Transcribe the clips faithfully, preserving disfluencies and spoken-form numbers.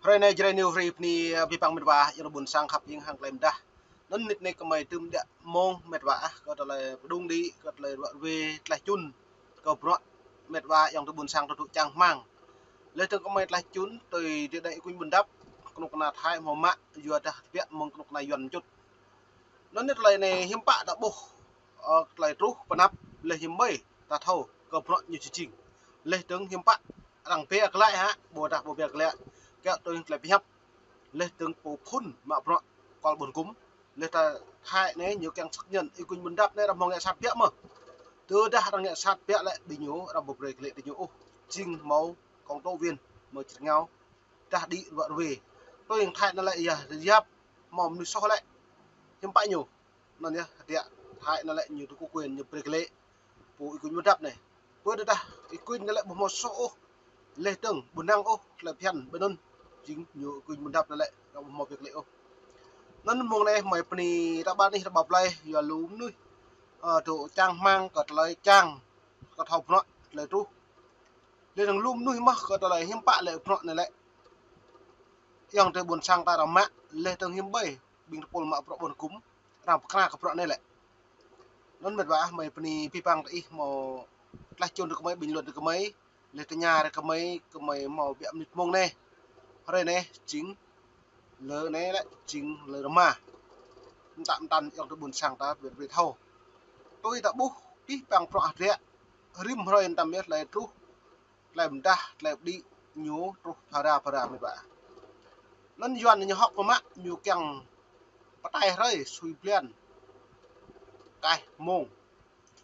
Hrơi anai Jrai News hrơi pơni, ơ, abih bang mĕt wa ayŏng adơi ƀuôn sang khăp hiam hăng tơlơi pơdah. Anŭn mơnit anai gơmơi tŭ mơ̆ng mĕt wa ah, kơ tơlơi pơdŏng đĭ, kơ tơlơi ruă ruê tlaih čun, kơ bruă mĕt wa ayŏng adơi ƀuôn sang tơtŭ čang hmang. Laih dơ̆ng gơmơi tlaih čun tui đĭ đai Y Quynh Bundap, kơnuk kơna Thái hmâo mă, yua dah tơbiă mơ̆ng kơnuk kơna Yuan mơčŭt. Anŭn tơlơi anai hiư̆m pă ta ƀuh, ơ, tơlơi truh pơanăp, laih hiư̆m ƀơi ta thâo kơ bruă ñu či jing. Laih dơ̆ng hiư̆m pă arăng pia glaĭ hă, ƀôdah ƀu pia glaĭ, kiăng tui tơlơi pơhiăp. Laih dơ̆ng pô phŭn mă bruă kual ƀôn gŭm. Laih ta Thái anai ñu kiăng xác nhận Y Quynh Bundap anai arăng hmâo ngă sat biă mơ̆. Tơdah arăng ngă sat biă lĕ ƀing ñu arăng ƀu brơi glaĭ tơ ñu ôh. Jing hmâo công tố viên, hmâo črngao, dah đĭ ruă ruê. Tui Thái anai lĕ yơh, yap hmâo mơnuih soh lĕ, hiư̆m pă ñu. Anŭn yơh, hơtiă Thái anai lĕ ñu tŭ kơ quyền ñu brơi glaĭ pô Y Quynh Bundap anai. Pơ tơdah Y Quynh anai lĕ ƀu hmâo soh ôh, laih dơ̆ng ƀu năng ôh tơlơi phiăn ƀơi anŭn, jing ñu Y Quynh Bundap anai lĕ ƀu hmâo brơi glaĭ ôh. Anŭn mơ̆ng anai gơmơi pơni ta ƀar anih ta ƀar plơi, yua lu mơnuih, ơ, tŭ čang hmang kơ tơlơi čang, kơ thâo bruă tơlơi truh. Laih dơ̆ng lu mơnuih mơ̆ kơ tơlơi hiư̆m pă lĕ bruă anai lĕ ayŏng adơi ƀuôn sang ta arăng mă, laih dơ̆ng hiư̆m ƀơi ƀing tơpul mă bruă ƀôn gŭm arăng pơkra kơ bruă anai lĕ. Anŭn mĕt wa ah, gơmơi pơni abih bang tơ ih hmâo tlaih čun tơ gơmơi, bình luận tơ gơmơi, laih tơña tơ gơmơi, gơmơi hmâo biă mơnit mơ̆ng anai. Hrơi anai jing lơ anai lĕ jing lơ rơma. Mơtă mơtăn ayŏng adơi ƀuôn sang ta ƀiă ƀiă thâo. Tui ta ƀuh abih bang bruă hơdră, rĭm hrơi mơtam yơh tơlơi truh, tơlơi pơdah, tơlơi pơđĭ ñu truh phara phara mĕt wa. Anŭn Yuan ñu hŏk pơmă, ñu kiăng pơtai hrơi sui blan kaih mông.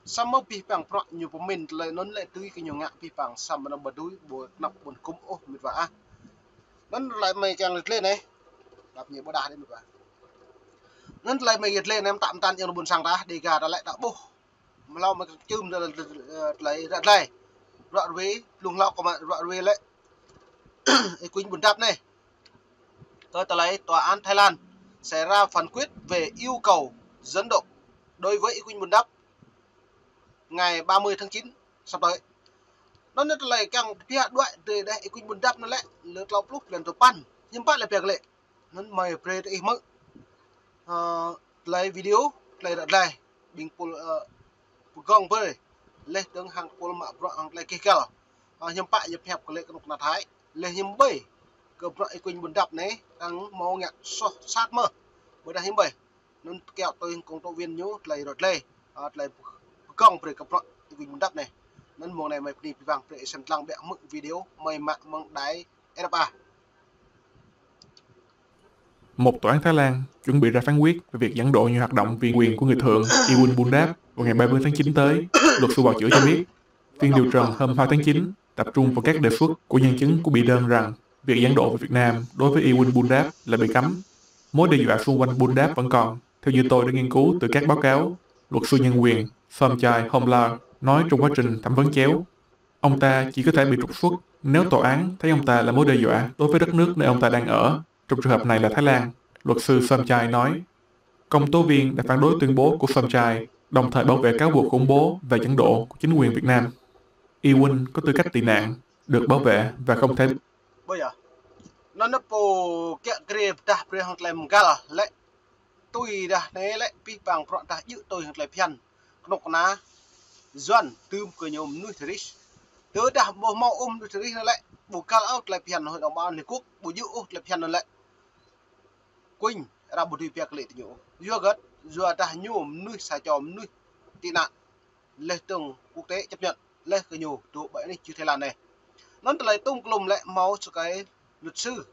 Samơ̆ abih bang bruă ñu pơmĭn tơlơi anŭn lĕ tui kơ ñu ngă abih bang, samơ̆ anŭn ƀu dưi ƀu tơnap ƀôn gŭm ôh mĕt wa ah. Anŭn tơlơi gơmơi kiăng lĕ tơlơi anai. Đăp ñu ƀôdah đĭ mĕt wa. Anŭn tơlơi gơmơi lĕ tơlơi anai mơtă mơtăn ayŏng adơi ƀuôn sang ta, Dega ta lĕ ta ƀuh. Mlâo mơ̆ čưm tơlơi, ơ, tơlơi ră tơlơi. Ruă ruê, blung hlâo kơ mă ruă ruê lĕ Y Quynh Bundap anai. Kơ tơlơi tòa án Thái Lan sẽ ra phán quyết về yêu cầu dẫn độ đối với Y Quynh Bundap ngày ba mươi tháng chín sắp tới. Anŭn tơlơi kiăng pia đuaĭ tơ đeh Y Quynh Bundap anai lĕ, lơ klâo pluh blan tơpăn. Hiư̆m pă lĕ pia glaĭ. Anŭn gơmơi brơi tơ ih hmư̆, ơ, tơlơi video, tơlơi ră tơlơi ƀing tơpul, ơ, pơgong brơi. Laih dơ̆ng hăng tơpul mă bruă hăng tơlơi kih kăl. Ơ, hiư̆m pă ñu pơhiăp kơ lĕ kơnuk kơna Thái. Laih hiư̆m ƀơi kơ bruă Y Quynh Bundap anai, arăng hmâo ngă soh sat mơ̆. Ƀôdah hiư̆m ƀơi. Anŭn kiaŏ tui công tố viên ñu tơlơi ră tơlơi. Ơ, tơlơi pơgong brơi kơ bruă Y Quynh Bundap anai. Anŭn mơ̆ng anai gơmơi pơni abih bang brơi sem lăng biă hmư̆ video gơmơi mă mơ̆ng đài R F A. Một tòa án Thái Lan chuẩn bị ra phán quyết về việc dẫn độ nhà hoạt động vì quyền của người thượng Y Quynh Bundap vào ngày ba mươi tháng chín tới, luật sư bào chữa cho biết. Phiên điều trần hôm hai tháng chín tập trung vào các đề xuất của nhân chứng của bị đơn rằng việc dẫn độ về Việt Nam đối với Y Quynh Bundap là bị cấm. Mối đe dọa xung quanh Bundap vẫn còn, theo như tôi đã nghiên cứu từ các báo cáo, luật sư nhân quyền Somchai Homlar nói trong quá trình thẩm vấn chéo. Ông ta chỉ có thể bị trục xuất nếu tòa án thấy ông ta là mối đe dọa đối với đất nước nơi ông ta đang ở, trong trường hợp này là Thái Lan, luật sư Somchai nói. Công tố viên đã phản đối tuyên bố của Somchai, đồng thời bảo vệ cáo buộc khủng bố và dẫn độ của chính quyền Việt Nam. Y Quynh có tư cách tị nạn, được bảo vệ và không thể Ƀơi ah. Anŭn pô kiăng kri pơdah brơi hăng tơlơi mơgăl lĕ. Tui dah anai lĕ abih bang bruă dah djơ̆ tui hăng tơlơi phiăn. Kơnuk kơna Yuan tŭm kơ ñu mơnuih terrorist. Tơdah ƀu hmâo ôh mơnuih terrorist anai lĕ, ƀu găl ôh tơlơi phiăn Hội đồng Bảo an Liên Quốc, ƀu djơ̆ ôh tơlơi phiăn anŭn lĕ. Quynh arăng ƀu dưi pia glaĭ tơ ñu. Yua hơget, yua dah ñu mơnuih sa čô mơnuih tị nạn. Laih dơ̆ng quốc tế chấp nhận, laih kơ ñu dŏ ƀơi anih čư̆ Thái Lan anai. Anŭn tơlơi tŭm klum lĕ hmâo sa kơi luật sư,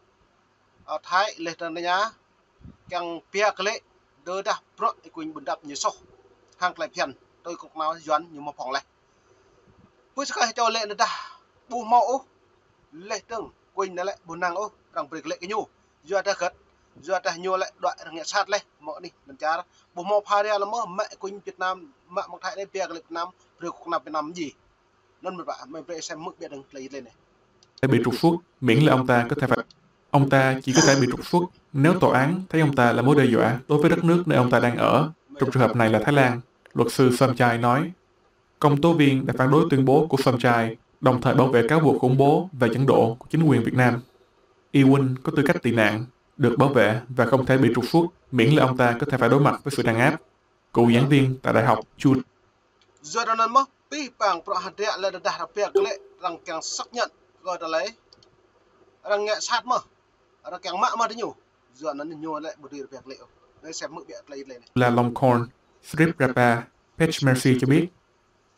ơ, Thái laih dơ̆ng tơña kiăng pia glaĭ tơdah bruă Y Quynh Bundap ñu soh hăng tơlơi phiăn, tui kơnuk kơna Yuan ñu hmâo phŏng laih. Pơ sa kơi čô lĕ tơdah ƀu hmâo ôh, laih dơ̆ng Quynh anai lĕ ƀu năng ôh arăng brơi glaĭ kơ ñu. Yua dah hơget, yua dah ñu lĕ đuaĭ arăng ngă sat laih, mơ̆ng anih lŏn čar. Ƀu hmâo phara lơ̆m mơ̆ mă Quynh Việt Nam, mă mơ̆ng Thái anai pia glaĭ Việt Nam, brơi kơnuk kơna Việt Nam djai. Anŭn mĕt wa, gơmơi brơi sem hmư̆ biă dơ̆ng tơlơi tơlơi anai. Bị trục xuất, miễn là ông ta có thể phải, ông ta chỉ có thể bị trục xuất nếu tòa án thấy ông ta là mối đe dọa đối với đất nước nơi ông ta đang ở, trong trường hợp này là Thái Lan, luật sư Somchai nói. Công tố viên đã phản đối tuyên bố của Somchai, đồng thời bảo vệ cáo buộc khủng bố và dẫn độ của chính quyền Việt Nam. Y Win có tư cách tị nạn, được bảo vệ và không thể bị trục xuất, miễn là ông ta có thể phải đối mặt với sự đàn áp. Cựu giảng viên tại Đại học Judd. Yua anŭn mơ̆, pih pang prăk hơdră lĕ tơdah rơbia klĕ, arăng kiăng xác nhận kơ tơlơi arăng ngă sat mơ̆, arăng kiăng mă mơ̆ tơ ñu. Yua anŭn ñu lĕ ƀu dưi rơbia klĕ ôh. Anai sem mơ̆ biă tơlơi lĕ anai. Là Longcorn, Strip Rapa, Page Mercy cho biết,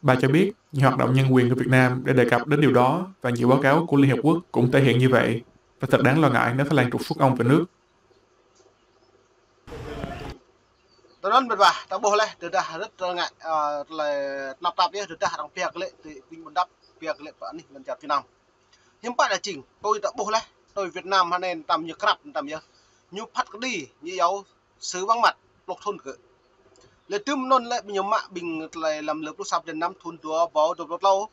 bà cho biết những hoạt động nhân quyền của Việt Nam đã đề cập đến điều đó và nhiều báo cáo của Liên Hiệp Quốc cũng thể hiện như vậy. Và thật đáng lo ngại nếu Thái Lan trục xuất ông về nước. Tơ anŭn mĕt wa, ta ƀuh leh, tơdah rơ̆t tơ ngă, ơ, tơlơi tơnap tap yơh, tơdah arăng rơbia klĕ, tui ƀing ƀôn đăp, rơbia klĕ pơ anih lŏn čar Việt Nam. Hiư̆m pă đa jing, tui ta ƀuh leh, tui Việt Nam hơnai tam ñu krăp tam yơh. Ñu phat kơđi, ñu iâu xử vắng mặt, pluh thŭn kơ. Lĕ tơm anŭn lĕ ñu mă ƀing tơlơi lăm lơ pluh sa blan năm thŭn dua rơbâo dua pluh klâo,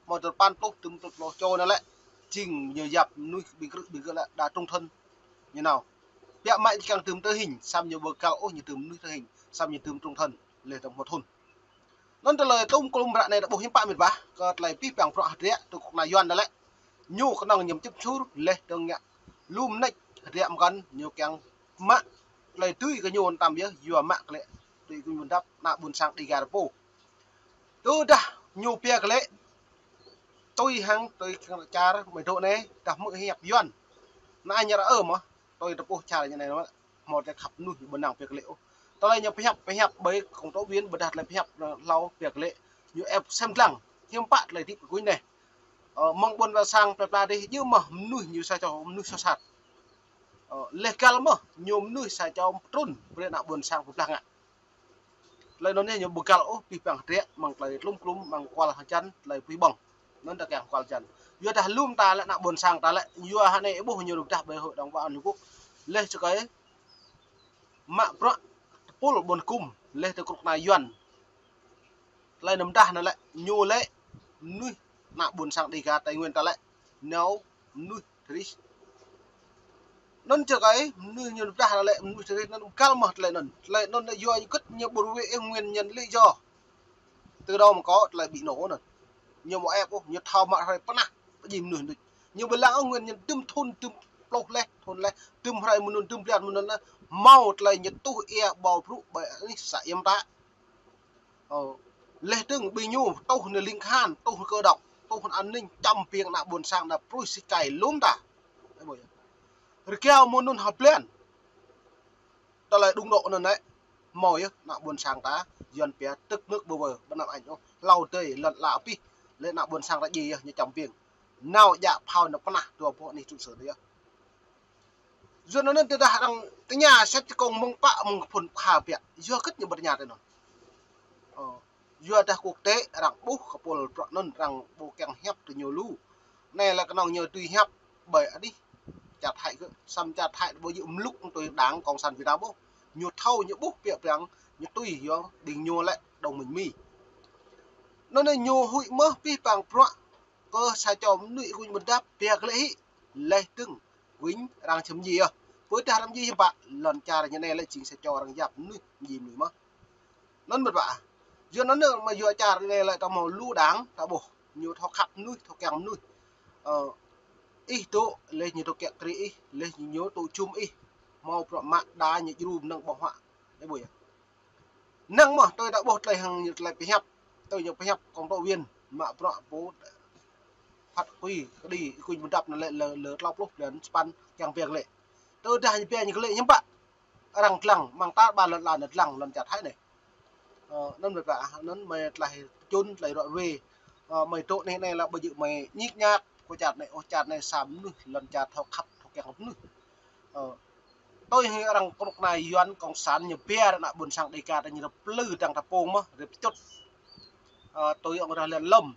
mơ̆ tơl păn pluh tơm tơl pluh čô anŭn lĕ. Jing ñu yap mơnuih ƀing krư̆ ƀing gơ̆ lĕ đa trung thân. Ñu nao. Biă mă ñu kiăng tơm tử hình, samơ̆ ñu ƀu găl ôh ñu tơm mơnuih tử hình, samơ̆ ñu tơm trung thân, leh tơm hmâo thŭn. Anŭn tơlơi tơm klum ră anai ta ƀuh hiư̆m pă mĕt wa, kơ tơlơi pih pang prăk hơdră, tơ kơnuk kơna Yuan anŭn lĕ. Ñu kơnơ̆ng ñu čĭp čur, leh tơ ngă lŏm nač hơdră mơkăn, ñu kiăng mă tơlơi tui kơ ñu tam yơh, yua mă klĕ, tui kơ ñu đăp, ană ƀôn sang Dega ta pô. Tơdah ñu rơbia klĕ, tui hăng, tui kơ čar, mơ̆ dŏ anai, tơdah mơ̆ hiăp Yuan. Anai ñu ră ơ mơ̆, tui ta ƀuh čar ñu anai mơ̆, hmâo tơlơi khăp mơnuih ƀu năng rơbia klĕ ôh. Tơlơi ñu pơhiăp, pơhiăp ƀơi công tố viên, ƀôdah tơlơi pơhiăp hlâo rơbia klĕ, ñu ĕp sem lăng, hiư̆m pă tơlơi hơdip kơ kuñ anai. Ơ, mơ̆ng ƀôn sang plơi pla dih, ñu mơ̆ mơnuih ñu sa čô mơnuih soh sat. Ơ, leh găl mơ̆, ñu mơnuih sa čô pơtrŭn, brơi ană ƀôn sang pơblah ngă. Tơlơi anŭn yơh ñu ƀu găl ôh, pih pang hơdră, mơ̆ng tơlơi tlum klum, mơ̆ng kual hơjăn, tơlơi pih ƀơ̆ng. Anŭn ta kiăng kual hơjăn. Yua dah lŏm ta lĕ ană ƀôn sang ta lĕ, yua hơnai ƀuh ñu rơđah ƀơi Hội đồng Bảo an Liên Hợp Quốc. Leh čơkơi, mă prăk tơpul ƀôn kŭm, leh tơ kơnuk kơna Yuan. Tơlơi anŭn mơdah anŭn lĕ, ñu lĕ, mơnuih ană ƀôn sang Dega Tây Nguyên ta lĕ, nao mơnuih terrorist. Anŭn čơkơi, mơnuih ñu mơdah anŭn lĕ, mơnuih terrorist anŭn găl mơ̆ tơlơi anŭn. Tơlơi anŭn lĕ yua ñu kơ̆t ñu ƀu ruai ôh nguyên nhân lý do. Tơdơi mơ̆ kơ tơlơi ƀu nao anŭn. Ñu mơ̆ ĕp ôh, ñu thâo mă hrơi pơnah, pơjing mơnuih đôč. Ñu ƀu lăng ôh nguyên nhân tơm thŭn, tơm pluh leh, thŭn leh, tơm hrơi mơnŭn, tơm blan mơnŭn leh, hmâo tơlơi ñu tuh ia ƀâo brŭ ƀơi anih să iĕm ta. Ơ, leh dơ̆ng ƀing ñu tuh anai ling khan, tuh kơ đŏk, tuh an ninh, čăm ƀing ană ƀôn sang đa prui si kai lŏm ta. Rơgao mơnŭn ha blan. Tơlơi đŭng đŏk anŭn lĕ, hmâo yơh, ană ƀôn sang ta, Yuan pia tức nước bơ vơ, ƀu anăm añ ôh, hlâo dơi, lŏn ala pih, leh ană ƀôn sang ta djai yơh, ñu čăm ƀing. Nao djă phao nao pơnah, dua boh anih trụ sở yơh. Yua anŭn tơdah arăng tơña sĕt kông mơ̆ng pă mơ̆ng phŭn pha biă. Yua hơget ñu ƀu tơña tơ anŭn. Ơ, yua dah quốc tế arăng ƀuh kơ pôl prăk anŭn arăng ƀu kiăng hiăp tơ ñu lu. Anai lĕ kơnơ̆ng ñu tui hiăp ƀơi anih čar Thái kơ. Samơ̆ čar Thái ƀu djơ̆ mlŭk tui đảng Cộng sản Việt Nam ƀuh. Ñu thâo ñu ƀuh biă biă ñu tui yua ƀing ñu lĕ đồng minh Mi. Anŭn anai ñu huĭ mơ̆ pih pang prăk kơ sa čô mơnuih kuñ ƀu đăp rơbia klĕ hĭ leh dơ̆ng. Kuñ arăng čăm djai yơh. Pơdah arăng djai hiư̆m pă, lŏn čar ñu anai lĕ jing sa čô arăng yap mơnuih, djai mơnuih mơ̆. Anŭn mĕt wa. Yua anŭn mơ̆ yua čar anai lĕ ta hmâo lu đảng, ta ƀuh. Ñu thâo khăp mơnuih, thâo kiăng mơnuih. Ơ, ih dŏ, leh ñu dŏ kiăng krư̆ ih, leh ñu dŏ čum ih. Hmâo prăk mă đa ñu djru mơnơ̆ng ƀơ̆ng huă. Anai ƀuh yơh. Năng mơ̆, tui ta ƀuh tơlơi hăng ñu tơlơi pơhiăp, tui ñu pơhiăp công tố viên, mă prăk pô phat kơđi, kơđi, kuñ ƀu đăp anŭn lĕ lơ, lơ tlâo pluh blan sapăn kiăng rơbia klĕ. Tơdah ñu rơbia ñu klĕ hiư̆m pă, arăng lăng, mơ̆ng ta ƀă lŏn ala anŭn lăng, lŏn čar Thái anai. Ơ, anŭn mĕt wa, anŭn mơi tơlơi čun, tơlơi ră ruai, ơ, mơi dŏ anai anai lĕ ƀu djơ̆ mơi ñik ñak, kơ čar anai, ôh čar anai sa mơnuih, lŏn čar thâo khăp, thâo kiăng mơnuih. Ơ, tui hăng arăng kơnuk kơna Yuan Cộng sản ñu rơbia ană ƀôn sang Dega ta ñu rơplư dăng ta pông mơ̆, rơpčŭt. Ơ, tui ŏng rah lăn lŏm.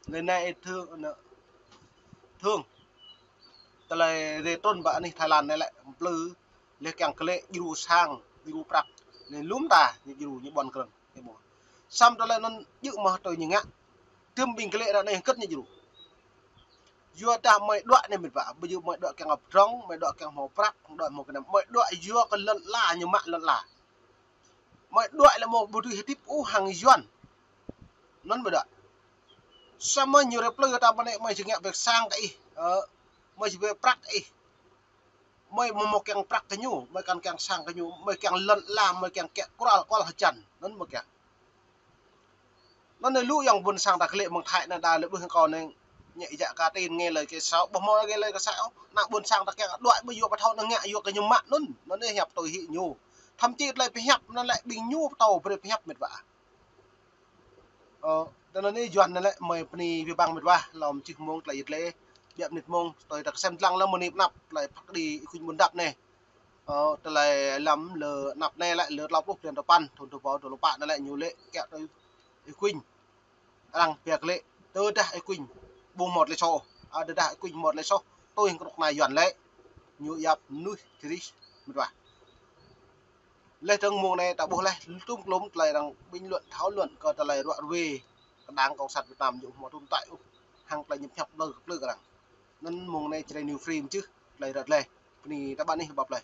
Leh anai ih thương, ană, thương. Tơlơi rơtrŭn ƀă anih Thái Lan anai lĕ, plư, leh kiăng klĕ, djru sang, djru prăk. Leh lŏm ta, ñu djru, ñu ƀuăn krơ̆ng. Samơ̆ tơlơi anŭn djơ̆ mơ̆ tui ñu ngă. Tơm ƀing klĕ ră anai hơget ñu djru. Yua dah mơi đuaĭ anai mĕt wa, ƀu djơ̆ mơi đuaĭ kiăng ăp drŏng, mơi đuaĭ kiăng hmâo prăk, đuaĭ hmâo kơnăm, mơi đuaĭ yua kơ lŏn ala ñu mă lŏn ala. Mơi đuaĭ lĕ hmâo ƀu dưi hơdip ôh hăng Yuan. Anŭn mơi đuaĭ. Samơ̆ ñu rơplư ta mơ̆ anai mơi či ngă ƀek sang kơ ih, ơ, mơi či ƀek prăk kơ ih. Mơi mơ̆ mơ̆ kiăng prăk kơ ñu, mơi kiăng kiăng sang kơ ñu, mơi kiăng lŏn la, mơi kiăng kiăng kral kual hơjăn. Anŭn mơi kiăng. Anŭn anai lu yang ƀôn sang ta klĕ mơ̆ng Thái anai đa lĕ ƀuh kâo anai ñĕ jak ka tin ngă lơi kơ săo, ƀuh mơ̆ ngă lơi kơ săo. Ană ƀôn sang ta kiăng đuaĭ ƀu yua pơthâo anŭn ngă yua kơ ñu mă anŭn. Anŭn anai hiăp tui hĭ ñu. Thậm chí tơlơi pơhiăp anŭn lĕ ƀing ñu pơtô brơi pơhiăp mĕt wa. Ơ, tơ anŭn anai Yuan anŭn lĕ mơi pơni pơbăng mĕt wa, lŏm čih mông tơlơi yit lĕ, biă mơnit mông, tui ta kơsem lăng lăm mơni pơnăp, tơlơi phak đi Y Quynh ƀôn đăp anai. Ơ, tơlơi lăm lơ anăp anai lĕ, lơ tlâo pluh blan tơpăn, thun tơpă tơlơi pă anŭn lĕ ñu lĕ, kiăng tui Y Quynh. Arăng biă lĕ, tơdah Y Quynh ƀu mơ̆t lĕ soh, a, tơdah Y Quynh mơ̆t lĕ soh, tui hăng kơnuk kơna Yuan lĕ, ñu yap nuih tơrih mĕt wa. Leh dơ̆ng mông anai ta ƀuh leh tum klum tơlơi arăng bình luận thảo luận kơ tơlơi ruă ruê kơ Đảng Cộng sản Việt Nam ñu mơ̆ tun tại ôh hăng tơlơi ñĕp ñăp ƀlơi kơ ƀlơi kơ arăng. Anŭn mông anai Jrai New Frame čih tơlơi ră leh. Bơni ta ƀăn anih ƀăp leh.